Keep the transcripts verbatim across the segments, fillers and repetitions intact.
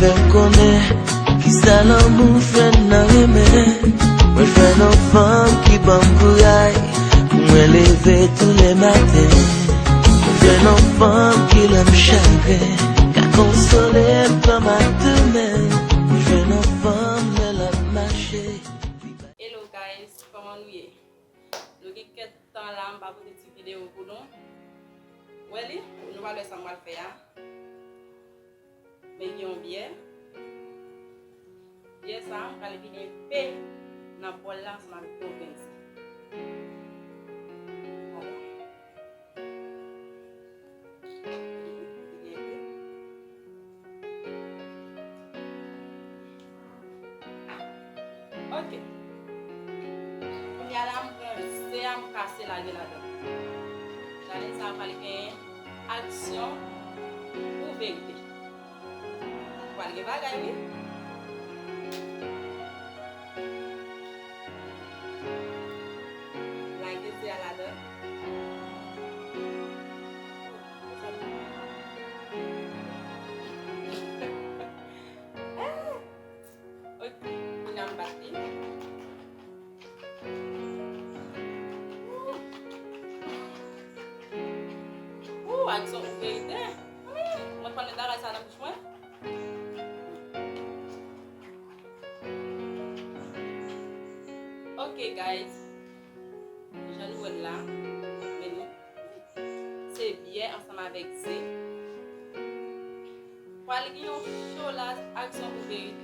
Fè m konnen kisa lanmou fè n nan renmen. Mwen jwenn yon fanm ki ban m kouraj pou mwen leve tou le maten. Mwen jwenn yon fanm ki lè m chagren ka konsole m kòm ak tounen. Mwen jwenn yon fanm lè l ap mache. Hello guys, kòman nou ye? Nou gen kèk tan la m pa pote ti videyo pou nou. Wè li, nou pral wè sa m pral fè a. Men gen yon byè. Byè sa a, m pral vide enpe nan bòl la ansanm avèk yon grenn sèl. Alò. Vide enpe. Ok. Kounye a la, m pran ze a, m kase lage ladan. Jalè sa a pral gen aksyon ou verite. Pral gen bagay, wi. Lage ze a ladan. Ok, kounye a m bat li. Ooh, aksyon ou verite. Mwen konn met bagay sa nan bouch mwen. Ok, guys. Jan nou wè l la, men nou. Se byè ansanm avèk ze. Pral gen yon cho la, aksyon ou verite.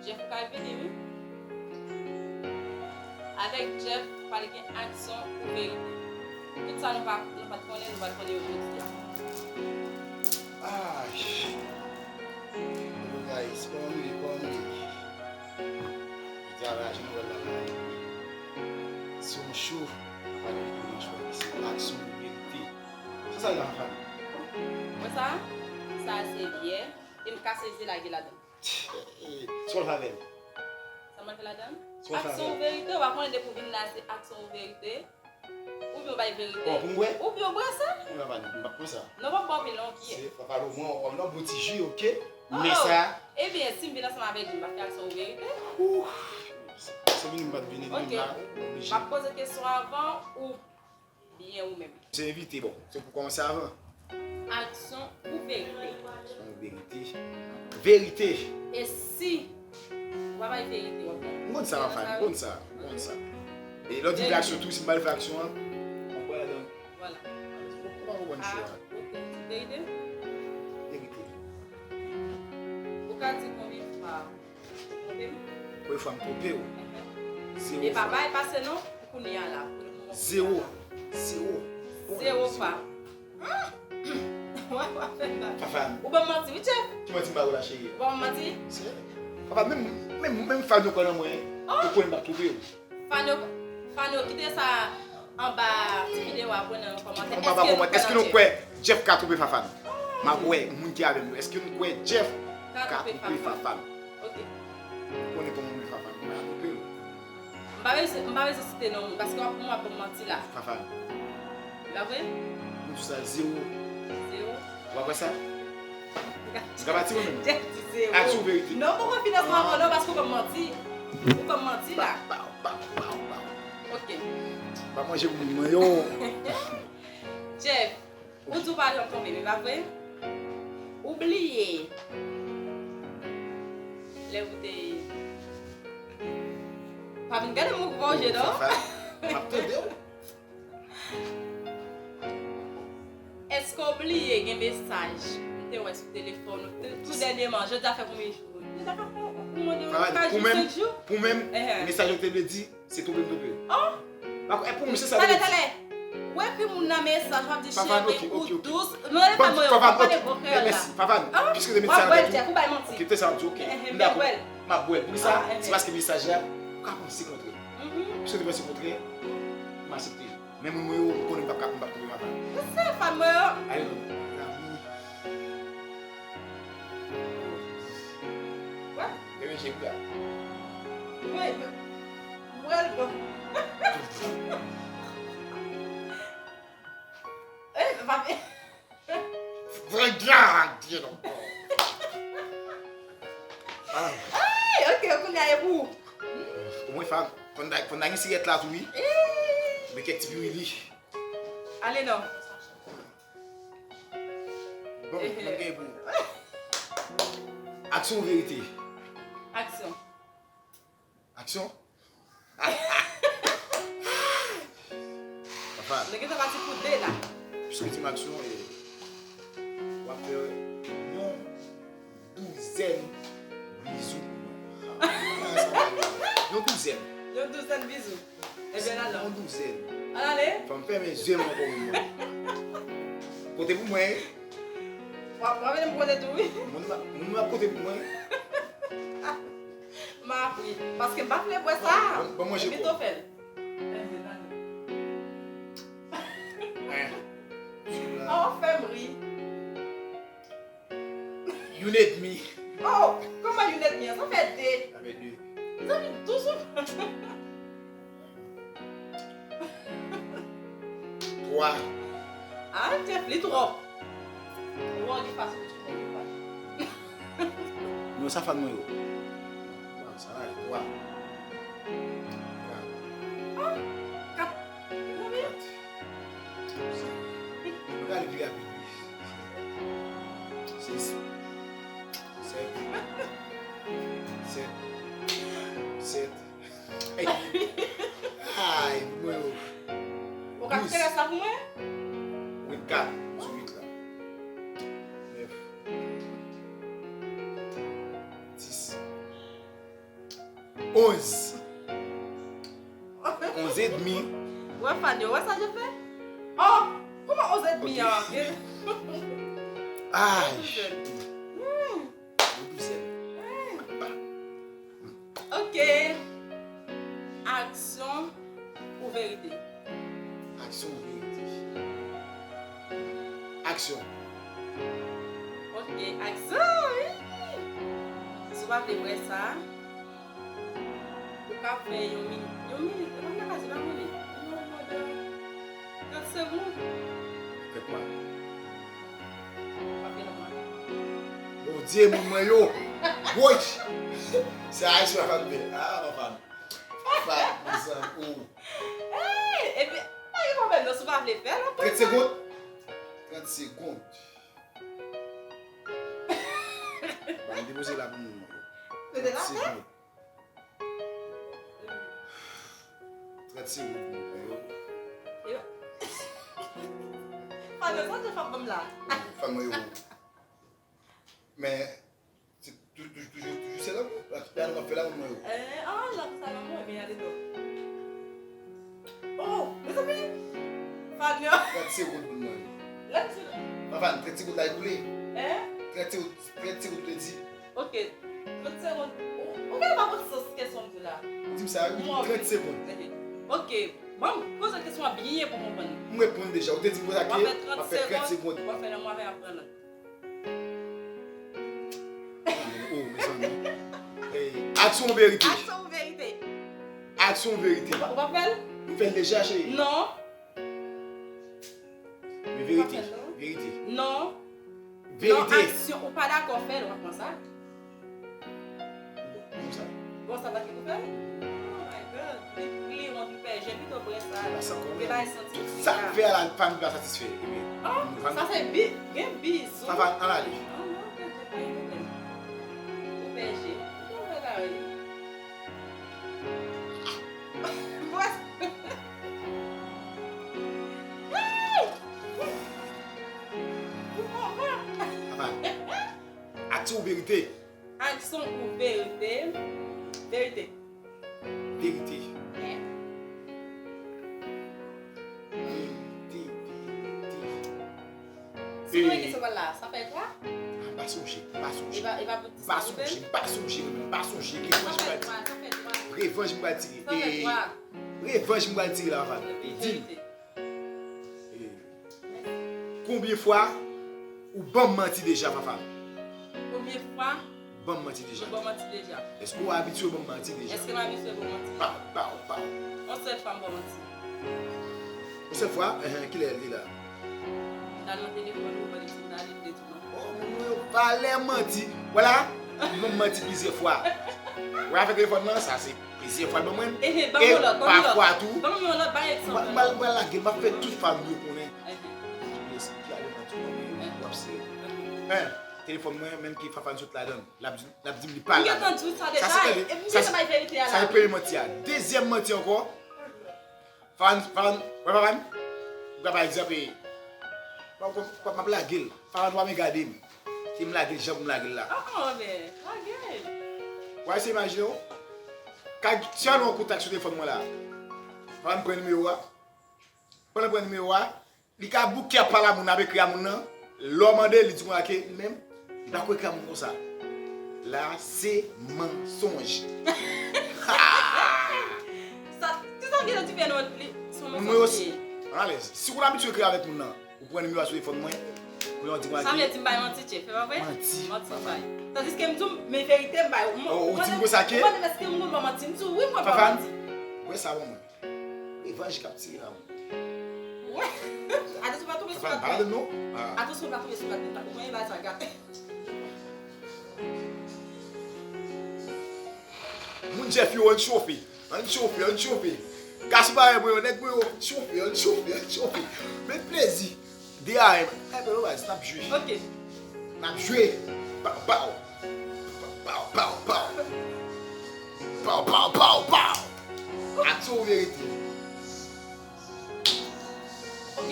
Jeff ou ka vini, wi. Avèk Jeff, pral gen aksyon ou verite. Tout sa nou pa, nou pa t konnen, nou pral konnen yo jodi a. Ay. Hello guys, kòman nou ye? Kòman nou ye? Jodi a la, jan nou wè l la, la, se yon cho, pa de dimanch, se aksyon ou verite. Se sa l la, fanmi. Wè sa? Sa se byè. E m kase ze lage ladan. Eh, eh, sa w fè avè l? Sa m fè ladan? Sa w fè avè l? Aksyon ou verite, w pa konnen depi w vin la, se aksyon ou verite. Oubyen w bay verite. Bon, pou m bwè? Oubyen w bwè sa? Mwen pa, m pa pran sa. Non, pa bwè anpil non, kiyè. Se, papa, mwen, w ap nan bon ti ji, ok? Men sa. Ebyen, si m vin ansanm avèk li, m pa fè aksyon ou verite. Ouh. Se vini, m pa t vini, vini la, oblije. M ap poze kesyon avan ou byen ou menm. Se evite, bon. Se pou kòmanse avan. Aksyon ou verite? Aksyon ou verite? Verite. E si ou pa bay verite, w ap pran? M konn sa, Rafa, m konn sa, m konn sa. E lè w di aksyon tou, si m pa fè aksyon an, m ap pran ladan. Vwala. Ou pa konprann cho a. Ah, ok. Verite? Verite. Ou ka di konbyen fwa ou twonpe m? Konbyen fwa m twonpe w? Zewo fwa. E pa bay pase non, pou kounye a la, pou le moman. Zewo. Zewo. Zewo fwa. Fafan. Ou ban m manti, wi, Jeff. Ki manti m ba ou la, cheri? Ou ban m manti? Se, papa, menm, menm, menm Fano kwè nan mwen, ou kwè m pa twonpe w. Fano, Fano, kite sa anba ti videyo a pou nan kòmantè. Anba kòmantè. Èske nou kwè Jeff ka twonpe Fafan? M ap wè moun ki avè m yo. Èske nou kwè Jeff ka twonpe Fafan? Ok. Ou konnen kòman mwen Fafan, mwen ka twonpe l. M pa bezwen, m pa bezwen site non moun, paske w ap, w ap ban m manti la. Fafan. Li pa vre? Moun sou sa, zewo. Zewo. Ou pa kwè sa? M ka pati mwen menm. Jeff di zewo. Aksyon ou verite? Non, m poko fin ansanm avè w non, paske ou ban m manti. Ou ban m manti la. Baw, baw, baw, baw, baw. Ok. Pa manje pou moun mwen yo. Jeff, ou di w pa janm twonpe m, e pa vre? Ou bliye lè ou te, pa vin gade m wouj non. Fafan, m ap tande w. Èske w bliye gen mesaj m te wè sou telefòn ou tou, tou dènyèman? Jodi a fè konbyen jou? Jodi a ka fè, ou mande w, ka jou, senk jou? Pou menm, mesaj yo te vle di, se twonpe m twonpe. Oh! Dakò, e pou mwen, se sa li di. Talè, talè. Ou ekri moun nan mesaj, w ap di, cheri, ou dous. Non, e pa mwen, ou pa pale bon kreyòl la. Mèsi, Fafan. Piske se mesaj la, ou bay manti. Ok, te sa w ap di, ok. M dakò. M ap bwè l. Pou sa, se paske mesaj la, ou ka panse kontrè. Piske ou te panse kontrè, m aksepte. Men moun mwen yo, m konnen m p ap ka, m p ap twonpe Fafan. Se Fafan mwen yo. Ale non. Zanmi. Wè? Bebe, je gra. Wè, mwen l bon. Eh, papi. Vre gade non. Ay, ok, kounye a e pou ou. Omwen fò n ta, fò n ta gen sirèt la tou, wi. Men kèk ti piwili. Ale non. Bon, mwen gen pou. Aksyon ou verite? Aksyon. Aksyon? Papa. Nou gentan pati pou de la. Piske w di m aksyon, e, w ap fè yon douzèn bizou. Yon douzèn. Yon douzèn bizou. Ebyen, al non. Yon douzèn. Al ale. Fò m fèmen zye m ankò, wi, mwen. Kote pou mwen. W ap, w ap vin m kote tou, wi. Moun m ap, moun m ap kote pou mwen. M ap ri. Paske m pa vle bwè sa. Bon, bon, manje. Epi tou fè l. Ebyen, al. Hein. Oh, fè m ri. Youn edmi. Oh, kòman youn edmi an? Sa fè de. Sa fè de. Mezanmi, douz ou. Twa. Ah, Jeff, li twòp. Ou wè, li fasil, li twòp, li fasil. Non, sa fan mwen yo. Sa la, twa. Kat. Ah, kat. Mezanmi. Kat. Mwen ka ale pi rapid, wi. Sis. Sèt. Sèt. Sèt. Ay, mwen yo. Ou ka retire sa pou mwen? Wi, kat sou uit la. Nèf. Dis. Onz. Onz edmi. Wè, Fany, wè sa je fè? Oh, kòman onz edmi an? Ay. Hmm. Yon douzèn. Hmm. Ok. Aksyon ou verite? Aksyon ou verite? Aksyon. Ok, aksyon, wi. Si w pa vle wè sa, ou ka fè yon minit. Yon minit, e pa nan kazi, pa minit. Yon pandan trant segonn. Kèk mwa. Pa fè nòmal. Bondye, moun mwen yo. Woy! Se Ayisyen la fanm de. Ah, non, fanm. Fanm, mezanmi, ou. Hey, epi, pa gen pwoblèm, non, si w pa vle fè l, ou pa trant segonn. Trant segonn. Ba m depoze la pou moun mwen yo. Mete la tè? Trant segonn. Trant segonn pou mwen yo. Yo. Fanm yo, sa w te fè ban m la? Fanm yo. Men, se tou-, tou-, toujou, toujou se lanmou. Lè nou ap fè lanmou yo. Eh, ah, lanmou sa lanmou, men ale dò. Oh, mezanmi! Fanm yo. Trant segonn pou mwen. Lè m di. Papa, trant segonn la ekoule. Eh? Trant segonn, trant segonn te di. Ok. Trant segonn. Ou, ou gen pa konn sans kesyon m di la. Di m sa, wi, trant segonn. Ok. Bon, poze kesyon an byen pou m konprann. M reponn deja. Ou te di m konsa ke m ap fè trant segonn. W ap fè lanmou avè m, ap pran lòt. Oh, mezanmi. Hey, aksyon ou verite? Aksyon ou verite? Aksyon ou verite? Ou pa, ou pa fè l? M fè l deja, cheri. Non. Men verite, verite. Non. Verite. Non, aksyon, ou pa dakò fè l, w ap pran sa. Konsa. Bon, sa pa ki pou fè l? Oh my God. Li, li wont, li pè je, pito brè sa. Li pa santi sa. Sa fè a la, fanm pa satisfè. Ebyen, oh, sa se bi, gen bizou. Sa va, ann ale. Oh non, pè je, pa gen pwoblèm. Ou pè je. Pito brè sa, wi. Brè. Papa, aksyon ou verite? Aksyon ou verite? Verite. Verite. Verite, verite. Si nou rete sou pal la, sa fè twa? M pa sonje, m pa sonje. E pa, e pa pou dis la ou fè? M pa sonje, m pa sonje, m pa sonje. Revanj m pral tire. Revanj m pral tire. Sa fè twa. Revanj m pral tire la, Val. Di m. Verite. Eh. Konbyen fwa ou ban m manti deja, Fafa? Konbyen fwa? Ban m manti deja. Ou ban m manti deja. Èske w abitye ban m manti deja? Èske m abitye ban w manti? Pa, pa, pa. Yon sèl fwa m ban w manti. Yon sèl fwa? Enhen, kilè l te la? M t al nan telefòn ou, mwen di m t ale, m te di w non. Oh, moun yo valè manti. Vwala. Li ban m manti plizyè fwa. Wè afè telefòn nan, sa se plizyè fwa l ban mwen. Ehe, ban m yon lòt, ban m yon lòt. Pafwa tou, ban m yon lòt, bay egzanp. Mwen, mwen, mwen lage l, m ap fè tout fanmi yo konnen. Ehe. Yes, ki ale manti w ap se. Hein, telefòn mwen, menm ki Fafane sot ladan l, l ap di, l ap di m li pa la. M gentan di w sa deja, e m gentan bay verite a la. Sa se premye manti a. Dezyèm manti ankò, Fafane, Fafane, wè Fafane, m ka pa egzanp, e, m ap, m ap lage l. Fafane, w ap gade m. Si m lage l, jan pou m lage l la. Ah, ah, men, lage l. W a eseye imajine w. Ka, si w al nan yon kontak sou telefòn mwen la, Fafane pran nimewo a. Pandan l pran nimewo a, li ka bouke ap pale a moun nan, ap ekri a moun nan. Lè w mande, li di konsa ke li menm, li pa ko ekri a moun konsa. La, se mansonj. Sa, se sa ki nan ti pye nou, li, se yon mansonj li ye. Mwen osi, alèz. Si w abitye ekri avèk moun nan, ou pran nimewo a sou telefòn mwen, kounye a w di konsa ke. Sa vle di m bay manti, Jeff, e pa vre? Manti. Manti m bay. Tandiske m di w, men verite m bay. Ou di m konsa ke. Ou mande m èske m konn ba manti, m di w wi, mwen ba manti. Fafane, wè sa ban mwen. Revanj k ap tire la, wi. Atansyon pa tonbe sou kat tèt. Atansyon pa tonbe sou kat tèt la. Ou konn bagay sa gate. Moun Jeff yo, ann chofe. Ann chofe, ann chofe. Gason parèy mwen yo, nèg mwen yo, ann chofe, ann chofe, ann chofe. Met plezi. D A M. Enpe yo baz, n ap jwe. Ok. N ap jwe. Pow, pow. Pow, pow, pow, pow. Pow, pow, pow, pow. Aksyon ou verite? Ok.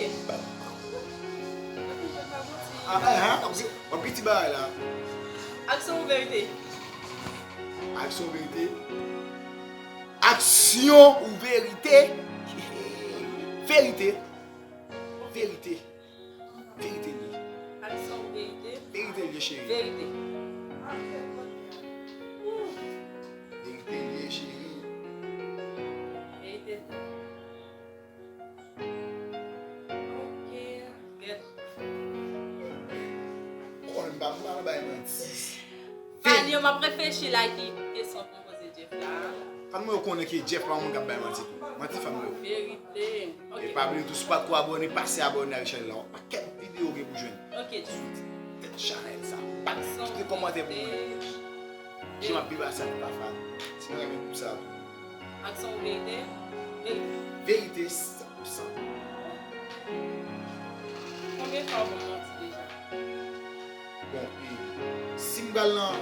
Ah, ah, ah, w ap gen ti bagay la. Aksyon ou verite? Aksyon ou verite? Aksyon ou verite? Verite. Verite. Verite li ye. Aksyon ou verite? Verite li ye, cheri. Verite. Verite li ye, cheri. Verite. Ok. Gèt. Ou konnen m pa, m pa nan bay manti. Fanny, m ap reflechi la ki kesyon pou m poze Jeff la. Fann mwen yo konnen ke Jeff pa yon moun k ap bay manti tou. Manti fann mwen yo. Verite. Ok. E pa bliye tou, si w pa t ko abòne, pase abòne avèk chanèl la. Yon pakèt videyo gen pou jwenn. Ok. Sou tèt chanèl sa. Pa kite kòmantè pou mwen. Jan m ap viv a sa, m pa fan. Si mwen renmen gwoup sa tou. Aksyon ou verite? Verite. Verite san pou san. Konbyen fwa ou konn manti deja? Bon, e, si m pral nan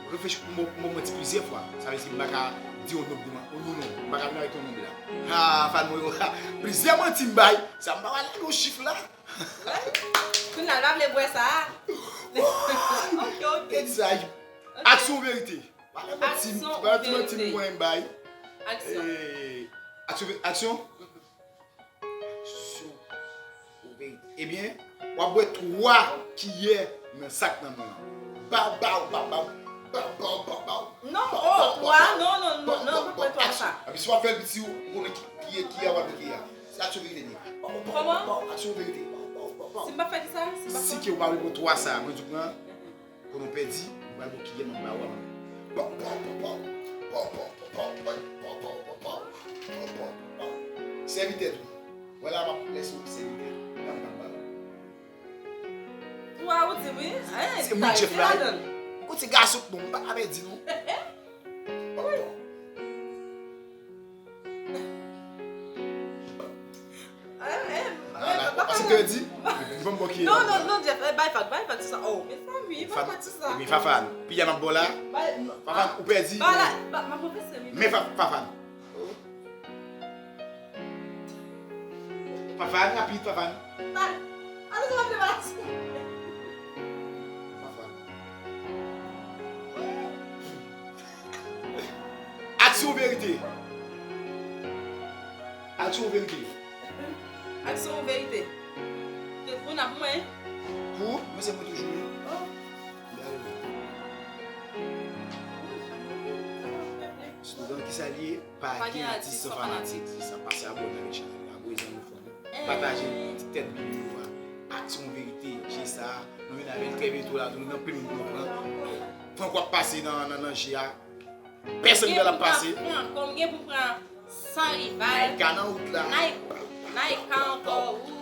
reflechi pou m, m manti plizyè fwa, sa vle di m pa ka di yon nonb devan, yon non, m pa ka vin avèk yon nonb la. Ha, fan mwen yo, ha, plizyè manti m bay, sa m pa pral lage yon chif la. Kounye a l pa vle bwè sa a. Ok, ok. Egzak. Ok. Aksyon ou verite? Pa nan manti, pa nan ti manti m konnen m bay. Aksyon. Eh, aksyon, aksyon? Aksyon ou verite? Ebyen, w ap bwè twa kiyè nan sa k nan men w lan. Baw, baw, baw, baw. Baw, baw, baw, baw. Non, oh, twa, non, non, non, non, pa bwè twa sa. Epi si w ap fè l piti, ou konnen ki, ki, kiyè w ap bwè kiyè a. Se aksyon verite li ye. Baw, baw, baw, baw, aksyon verite. Baw, baw, baw, baw. Si m pa fè kisa? Si m pa fè. Si ke w pa vle bwè twa sa, mwen di w pran. Kote w pèdi, m pral bò kiyè m ap ba w a mwen. Pow, pow, pow, pow. Pow, pow, pow, pow. Sèvi tèt ou. Vwala, m ap lèse w sèvi tèt ou. Gade m ap ba w. Twa ou di wi. Se mwen Jeff la. Ou ti gason non, m pa ka pèdi non. Pow, pow. Pase te di, li pa m bò kiyè. Non, non, non, Jeff, eh, bay fag, bay fag sou sa. Oh, mezanmi, bay fag sou sa. Ebyen, Fafane, piyè m ap ba w la. Fafane, ou pèdi. Ba la, ba, m ap ranvèse, wi. Men Fa-, Fafane. Fafane, rapid, Fafane. Ba, ale, sa va fè mal. Fafane. Aksyon ou verite? Aksyon ou verite? Aksyon ou verite? Se pou n ap mwen? Pou, mwen se mwen toujou, wi. Oh. Slogan ki sa li ye? Pa gen atis san fanatik. Se sa, pase abòne avèk chanèl la. Voye zanmi w, fanmi w. Pataje ti tèt bib yo a. Aksyon verite, je sa a. Nou vin avè l trè byento la, nou nan peyi nou pran. Franco ap pase nan, nan, nan je a. Pèsonn pa l ap pase. Kòm gen pou pran san rival. Naika nan wout la. Naika, Naika ankò, ou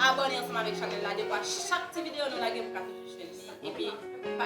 abòne ansanm avèk chanèl la, dekwa chak ti videyo nou lage pou ka toujou jwenn li. Epi, pa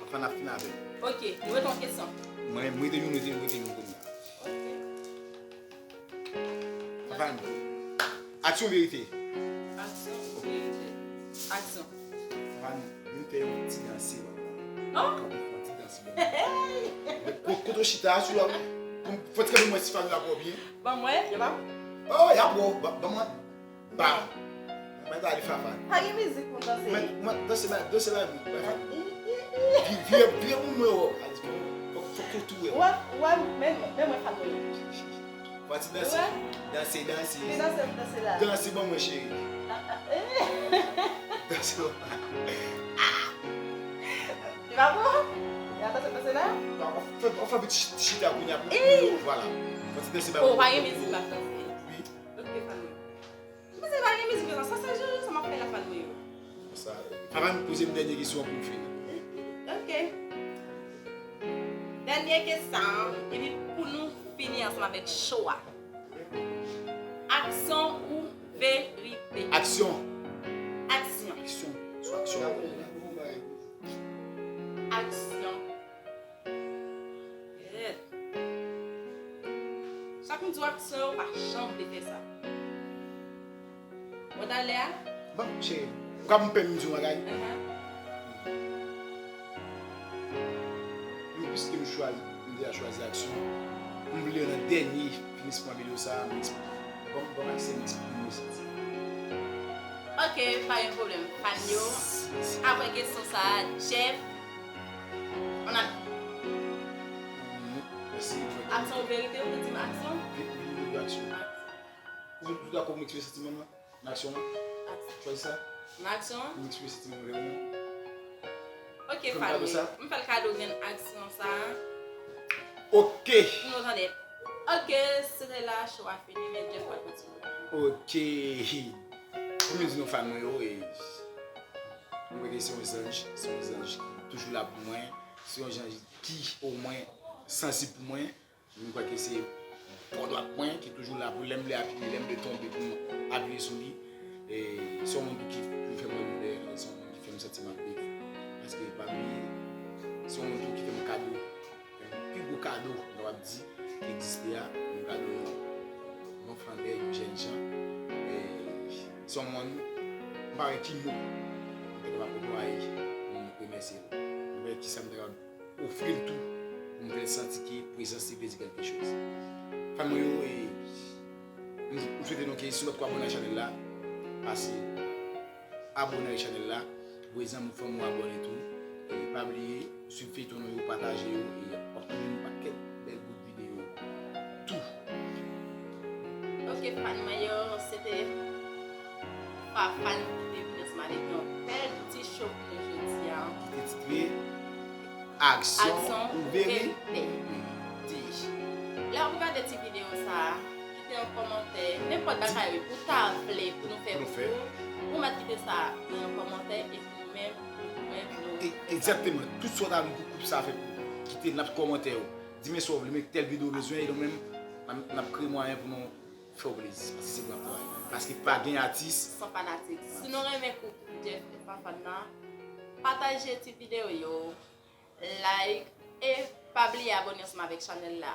Fafane ap fin avè m. Ok, nou mete yon kesyon. Mwen, mwen te youn, mwen te, mwen te youn kounye a. Ok. Fafane. Aksyon, verite. Aksyon, verite. Aksyon. Fafane, vin fè yon ti danse, papa. Oh! Kanpe fè yon ti danse, papa. Ko-, kote w chita, sou la. Fò ti kanpe mwen si fanm yo ap wè w byen. Ban mwen, yo pa. Oh, y ap wè w. Ba, ban mwen. Ba. Mwen ta ale Fafane. Pa gen mizik pou danse. Mwen, mwen danse ba, danse ba, ba Fafane. Vi-, vire, vire pou mwen wè. Fòk, fòk yo tou wè. Wè, wè, men, men mwen fanm mwen. Pati danse. Wè. Danse, danse. Ki danse, danse la. Danse ban mwen cheri. Danse ban mwen. Li pa bon? Y ap danse, danse la? Bon, on fè, on fè ti chita kounye a pou Ey! Vwala. Pati danse ba Oh, mwen. Pa gen mizik m ap danse. Wi. Ok, fanm yo. Mwen se pa gen mizik, sa se jan sa m ap fè la fanm yo. Sa, Fafane, poze m dènye kesyon pou m fini. Dènye kesyon, epi pou nou fini ansanm avèk show a. Aksyon ou verite? Aksyon. Aksyon. Aksyon. Sou aksyon. Aksyon. Yeah. Chak moun di w aksyon, yo pa janm vle fè sa. Bon, talè a? Bon, cheri, ou ka pou m pèmèt m di yon bagay? Aha. Men piske m chwazi, m deja chwazi aksyon, m vle nan dènye finisman videyo sa a, m eksplike. Bon, bon, aksyon, m eksplike, m eksplike. Ok, pa gen pwoblèm. Fan yo, apre kesyon sa a, Jeff, on a... Mèsi. Aksyon ou verite, ou te di m aksyon? Wi, wi, wi, aksyon. Ou, ou dakò pou m eksplike santiman m lan? Nan aksyon an? Aksyon. Chwazi sa? Nan aksyon an? Pou m eksplike santiman m lan. Ok, Fanny. M fè l kado grenn aksyon sa a. Ok. Pou nou tande. Ok, se te la, show a fini, men Jeff pral kontinye. Ok. Pou m di nou fan mwen yo, e, m kwè ke se yon zanj, se yon zanj ki toujou la pou mwen, se yon zanj ki omwen sansib pou mwen. M kwè ke se bò dwat mwen ki toujou la pou lè m vle apiye, lè m vle tonbe pou m apiye sou li. E se yon moun tou ki toujou fè m anvi, se yon moun ki fè m santi m ap viv. Paske pa bliye, se yon moun tou ki fè m kado, fè m pi gwo kado, m kapab di, ki egziste a, yon kado yon, yon flannè, yon jèn jan. E se yon moun, m pa wè ki mo m te kapab anplwaye pou m remèsye l. M pa wè kisa m te kapab ofri l tou, pou m fè l santi ke prezans li vle di kèlke choz. Fan mwen yo, e, m, m swete nou ke si w poko abòne ak chanèl la, pase abòne ak chanèl la, voye zanmi w, fanmi w abòne tou. E pa bliye, swiv feyton nou yo, pataje yo, e w ap jwenn yon pakèt bèl bout videyo tou. Ok, fan mwen yo, se te Fafan ki te vin ansanm avèk yon bèl ti show pou nou jodi a. Ki te titre Aksyon ou Verite. Lè w ap gade ti videyo sa a, kite yon kòmantè, nenpòt bagay wi, ou ta vle pou nou fè pou ou, ou mèt kite sa nan yon kòmantè epi nou menm, nou menm, nou... E, egzakteman, tout sa w ta vle pou koup sa a fè pou ou. Kite nan kòmantè yo. Di men sa w vle, men tèl videyo w bezwen, e nou menm, n ap, n ap kreye mwayen pou nou fè w plezi, paske se pou n ap travay. Paske pa gen atis san fanatik. Si nou renmen koup Jeff e Fafan nan, pataje ti videyo yo, like, e pa bliye abòne ansanm avèk chanèl la.